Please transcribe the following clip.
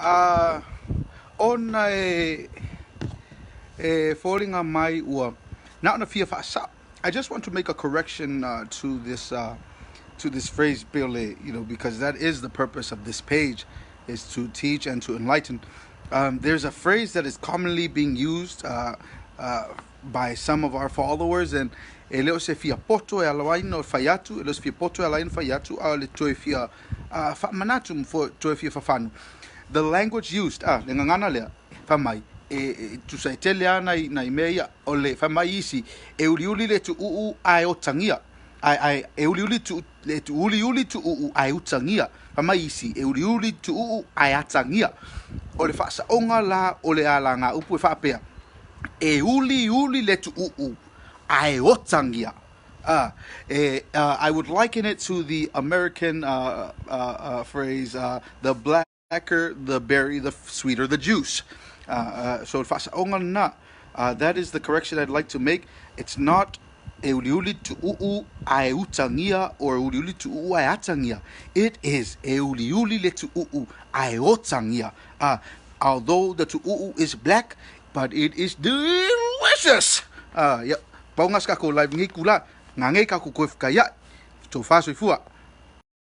Ona e e foliga mai ua na ona fia faasao. I just want to make a correction to this to this phrase pele, because that is the purpose of this page, is to teach and to enlighten. There's a phrase that is commonly being used by some of our followers, and e le o se fia poto e alawaina o fai atu, e le o se fia poto e alaina fai atu, a o le toe fia faamanatu ma toe fia fafanu. The language used, le gagana lea, fai mai, e tusa e tele lava nai, nai mea ia, o le fai mai isi, e uliuli le tuuu ae otagia, ae, ae, e uliuli tu, le tu, uliuli tuuu ae utagia, fai mai isi, e uliuli tuuu ae atagia. O le faasaoga la o le alagaupu e faapea, e uliuli le tuuu ae otagia. I would liken it to the American phrase, the blacker the berry, the sweeter the juice. So faasaoga lena, that is the correction I'd like to make. It's not e uliuli tuuu ae utagia or uliuli tuuu ae atagia. It is e uliuli le tuuu ae otagia. Although the tuuu is black, but it is delicious. Yep. Pau nga ska ko live ngi kula, nga ngai ka ku koe whakaiai. Tō whāsoifua.